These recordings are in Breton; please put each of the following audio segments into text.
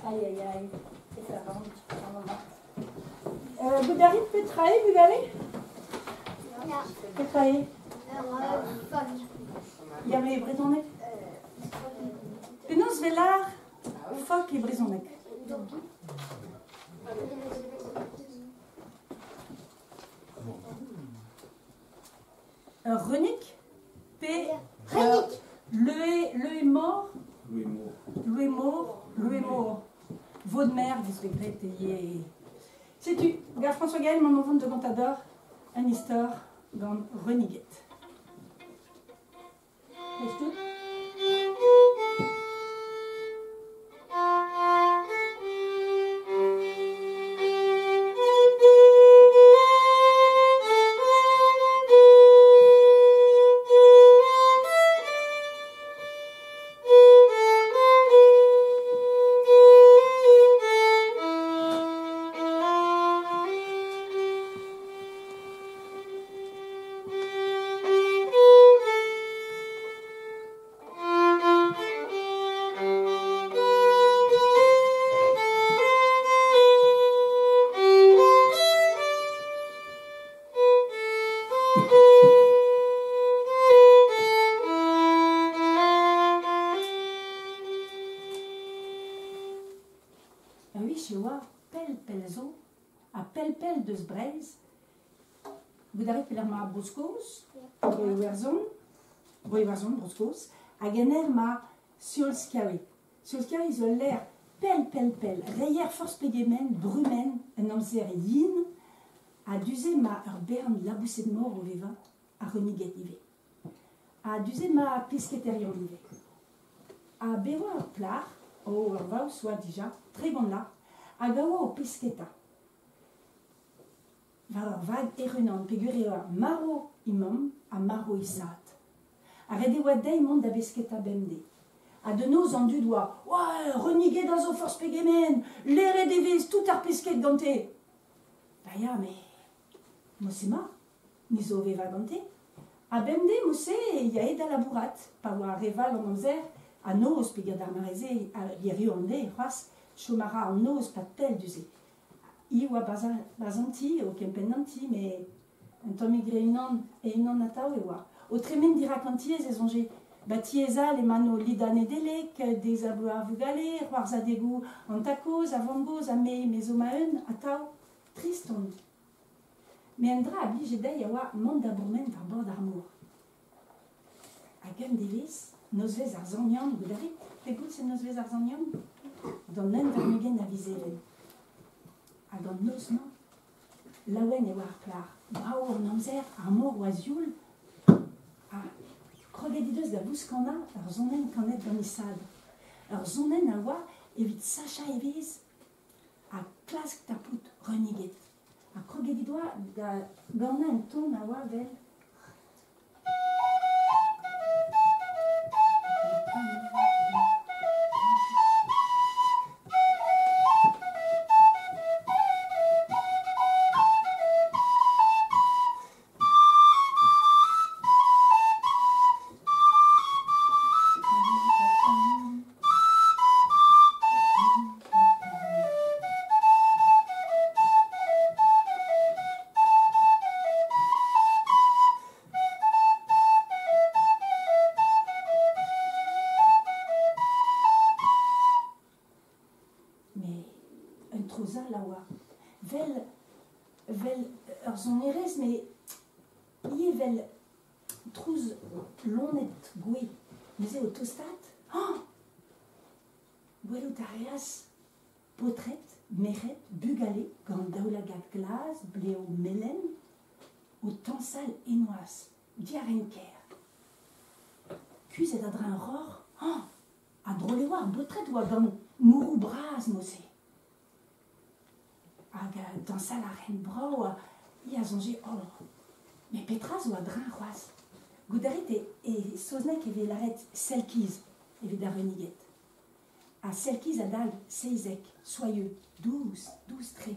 Aïe aïe aïe, petra ran, amañ. Goût a rit petra eo, bugale? Ya. Petra eo? Ur fok. Ya, met e brezhoneg? Penaos 'vez lâr fok e brezhoneg? Ur reunig pe Reunig. Leue, leue mor? Leue mor. Leue mor, leue mor. Vaudmer vez bet graet ivez. Setu, gant François Gaël, emaon o vont da gontañ deoc'h un istor gant Reuniget. Prest out? Ur wech e oa pell pell zo, ha pell pell deus Breizh, goût a rit pelec'h emañ Bro-Skos, Bro-Iwerzhon, Bro-Iwerzhon, Bro-Skos, hag en aer emañ Siolskawi. Siolskawi zo ul lec'h pell pell pell, reier forzh pegement, brumenn, en amzer yen, ha du-se emañ ur bern laboused-mor o vevañ, ha reniged ivez. Ha du-se emañ pesketaerion ivez. Ha bet oa ur plac'h, oh ur vaouez oa dija, 30 vloaz, hag a oa o pesketa. War ur vag hec'h-unan peogwir e oa marv he mamm ha marv he zad. Ha ret e oa dezhi mont da besketa bemdez. Ha da noz an dud oa Oa, reniget a zo forzh pegement, leret e vez tout ar pesked gante. Ba ya, met mod-se 'ma, ni zo o vevañ gante. Ha bemdez mod-se e yae da labourat, pa oa re vall an amzer, ha noz peogwir d'ar mare-se, hiriv an deiz c'hoazh, chom a ra an noz 'pad pell du-se. Hi oa 'barzh an ti, o kempenn an ti, met un tammig re unan, e-unan atav e oa. O tremen dirak an tiez e soñje, ba tiez all emañ o lidañ Nedeleg, deiz-ha-bloaz ar vugale, c'hoarzhadegoù an tad-kozh, ar vamm-gozh ha me, me zo ma-un, atav. Trist on. Met un dra a blije dezhi a oa mont da bourmen war bord ar mor. Hag un devezh, nozvezh ar Sant-Yann, goût a rit pegoulz eo nozvezh ar Sant-Yann? D'an 21 a viz Even. Hag an noz-mañ, laouen e oa ar plac'h. Brav an amzer, ar mor oa sioul. Ha kroget he deus da vouskanañ ur sonenn kanet gant he sad. Ur sonenn a oa evit sachañ evezh ha klask tapout reuniget. Ha kroget he doa da ganañ un ton a oa 'vel Mais un trouz all a oa, 'vel 'vel ur sonerezh met ivez 'vel trouz loened gouez. Neuze o tostaat, hañ ! Gwelout a reas paotred, merc'hed, bugale gant daoulagad glas, blev melen, o tañsal henoazh, diarc'hen-kaer. Kuzhet a-dreñv ur roc'h, hañ ! Ha drol e oa ar baotred oa gant mourroù bras mod-se. Hag dañsal a raent brav ha hi a soñje oh met petra zo a-dreñv c'hoazh? Goût a rit e saozneg e vez lâret selkiz evit ar reniged. Ha selkiz a dalv seizek, soyeux, dous, dous-tre.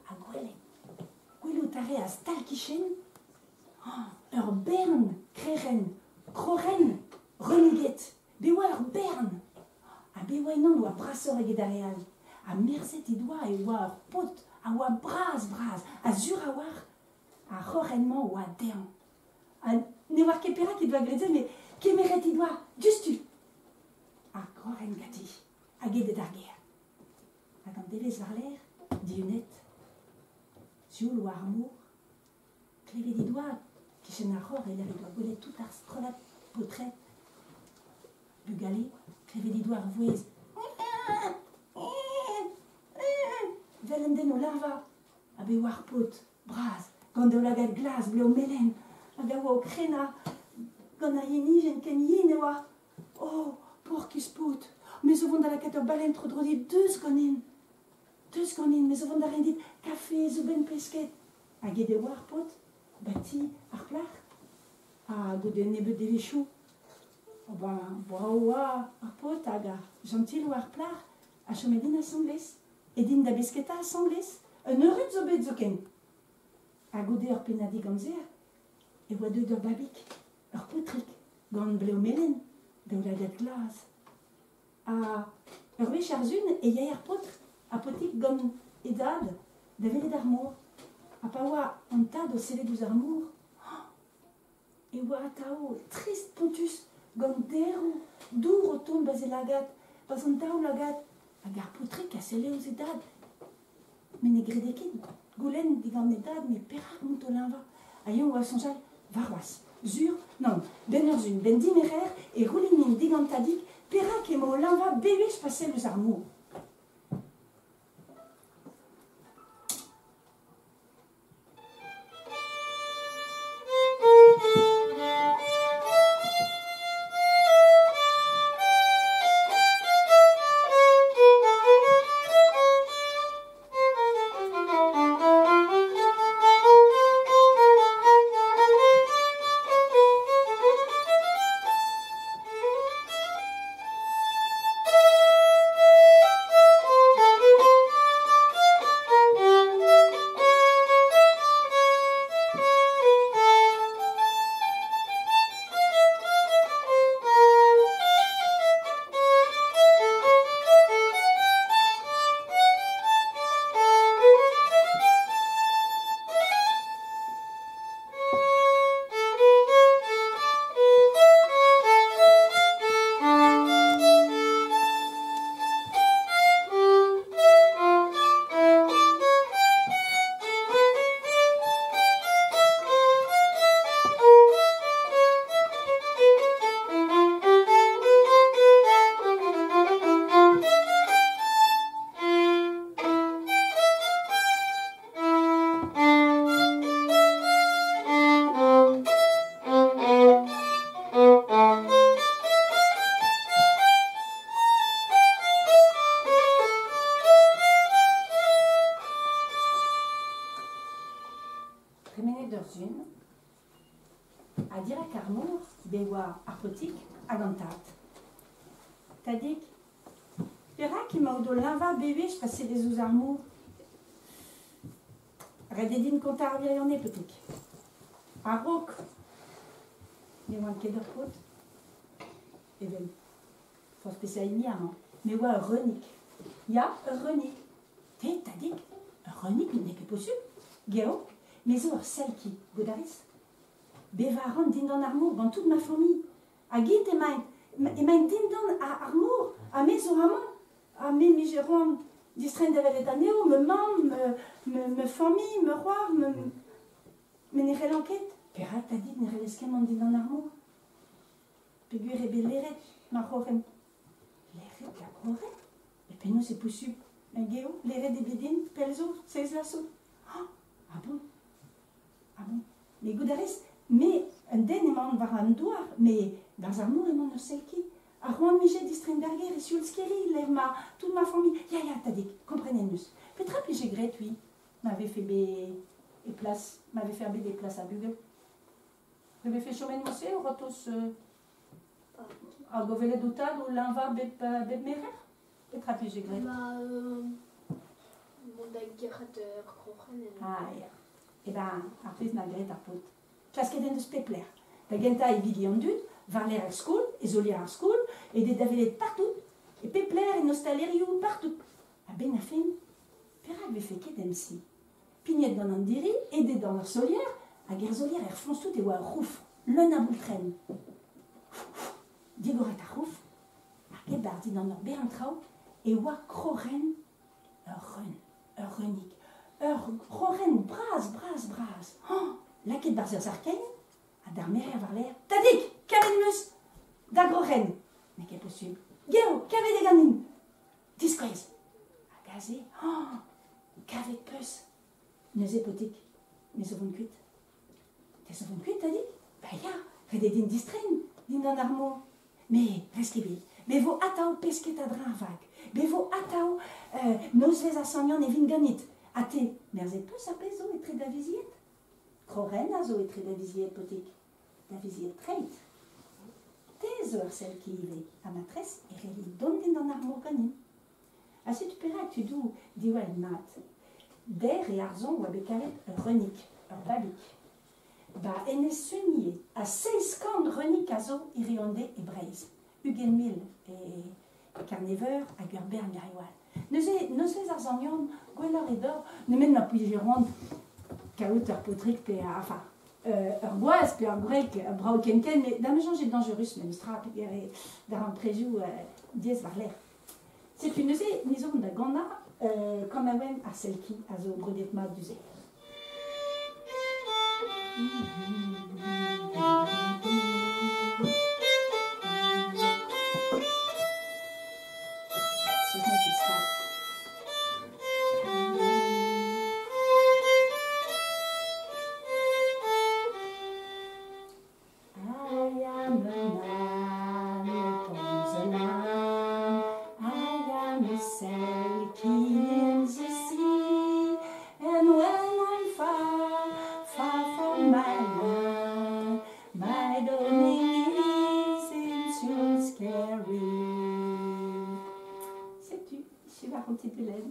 Ha gwelet, gwelout a reas tal-kichen ur bern kroc'hen, kroc'hen reniged. Bet oa ur bern! Ha bet oa unan oa brasoc'h eget ar re all. Ha merzet he doa e oa ur paotr a oa bras-bras, ha sur a-walc'h ar c'hroc'hen-mañ oa dezhañ. Ha ne oar ket perak he doa graet se, met kemeret he doa diouzhtu ar groc'hen ganti hag aet d'ar gêr. Hag an devezh war-lerc'h, dihunet, sioul war ar mor, klevet he doa kichen ar roc'h e-lec'h he doa gwelet tout ar strollad paotred, bugale, klevet he doa ar vouezh 'vel un den o leñvañ, ha bet oa ar paotr bras, gant daoulagad glas, blev melen, hag a oa o krenañ gant ar yenijenn ken yen e oa. Oh, paourkaezh paotr, me zo vont da lakaat ur ballenn tro-dro dit, deus ganin, deus ganin, me zo vont da reiñ dit kafe, soubenn pesked. Hag aet e oa ar paotr ba ti ar plac'h, ha goude un nebeud devezhioù, oh ben, brav oa ar paotr hag ar jentil oa ar plac'h, ha chomet int asambles, aet int da besketa asambles, un eured zo bet zoken. Ha goude ur pennadig amzer e oa deuet ur babig, ur paotrig, gant blev melen, daoulagad glas. Ha ur wech ar sun e yae ar paotr, ar paotrig gant e dad da welet ar mor. Ha pa oa an tad o sellet ouzh ar mor, e oa atav trist-spontus gant daeroù dour o tont 'barzh e lagad, 'barzh an daoulagad. Hag ar paotrig a selle ouzh e dad. Met ne grede ket goulenn digant e dad met perak mont o leñvañ. Ha eñ oa soñjal warc'hoazh, sur, nann, 'benn ur sun, 'benn dimerc'her e c'houlennin digant tadig perak emañ o leñvañ bewech pa sell ouzh ar mor. Tremenet ur sun, ha dirak ar mor bet oa ar paotrig hag an tad. Tadig, perak emaout o leñvañ bewech pa sellez ouzh ar mor? Ret eo din kontañ ar wirionez, paotrig. A-raok ne oan ket ur paotr, evel forzh peseurt hini amañ, me oa ur reunig. Ya, ur reunig. Te, tadig, ur reunig n'eo ket posupl. Geo, me zo ur selki, goût a rez? Bevañ a ran dindan ar mor gant tout ma familh. Hag int emaint, emaint dindan ar mor, ha me zo amañ. Ha me 'mije c'hoant distreiñ da welet anezho, ma mamm, ma familh, ma c'hoar, ma... Met ne c'hellan ket. Perak, tadig, ne c'hellez ket mont dindan ar mor? Peogwir eo bet leret ma c'hroc'hen. Leret da groc'hen? Met penaos eo posupl? Geo, leret eo bet din, pell zo, seizh vloaz zo. Ah bon? Ah bon? Met goût a rez, me, un den emaon war an douar, met 'barzh ar mor emaon ur selki. Ha c'hoant 'mije distreiñ d'ar gêr e Sioulskeri, lec'h ma tout ma familh. Ya, ya, tadig, komprenet 'm eus. Petra 'plije graet, oui, ma vefe bet e plas, ma vefe bet e plas ar bugel? E vefe chomet morse o c'hortoz hag o welet ho tad o leñvañ bep, bep merc'her? Petra 'plije graet? Ma mont da gerc'hat ur kroc'hen. Ah ya. Eh ben, ar pezh 'na graet ar paotr. Klasket en deus pep lec'h. Da gentañ e bigi an dud, war-lerc'h ar skol, e solier ar skol, e dez da welet partout, e pep lec'h, en ostalerioù, partout. A-benn ar fin, perak 'vefe ket em si? Pignet gant an diri, aet eo d'an ur solier, hag er solier er foñs-tout e oa ur c'houf leun a boultrenn. Digoret ar c'houf, hag e-barzh dindan ur bern traoù e oa kroc'hen ur reun, ur reunig, ur c'hroc'hen bras, bras, bras. Hañ, lakaet 'barzh ur sac'h-kein, ha d'ar merc'her war-lerc'h, Tadig, kavet 'm eus da groc'hen. N'eo ket posubl. Geo, kavet eo ganin. Diskouez. Hag aze, hañ, kavet 'peus. Neuze, paotrig, me zo vont kuit. Te zo vont kuit, tadig? Ba ya, ret eo din distreiñ dindan ar mor. Me, rez ket bet. Me vo atav pesketa a-dreñv ar vag. Me vo atav nozvezh ar Sant-Yann e vin ganit. Ha te, merzet 'peus ar pezh zo etre da vizied? Kroc'hen a zo etre da vizied, paotrig. Da vizied treid. Te zo ur selki ivez, ha matresse e c'helli dont dindan ar mor ganin. Ha setu perak tudoù diwallit mat. Dec'h e Arzhon oa bet kavet ur reunig, ur babig. Ba Enez Sun ivez, ha 700 reunig a zo hiriv-an-deiz e Breizh. 20 000 e Kernev-Veur hag ur bern reoù all. Neuze, nozvezh ar Sant-Yann, gwelloc'h eo deoc'h, nemet ma plije c'hoant kaout ur paotrig pe enfin ur gwaz pe ur gwreg brav ken-ken, met da ma soñj eo dañjerus memestra peogwir darempredoù diaes war-lerc'h. Setu neuze ni zo da ganañ kanaouenn ar selki a zo brudet mat du-se. I am a man upon the land. I am a selkie in the sea. And when I'm far, far from my land, my dawning is in Sule Setu, echu war an titulenn.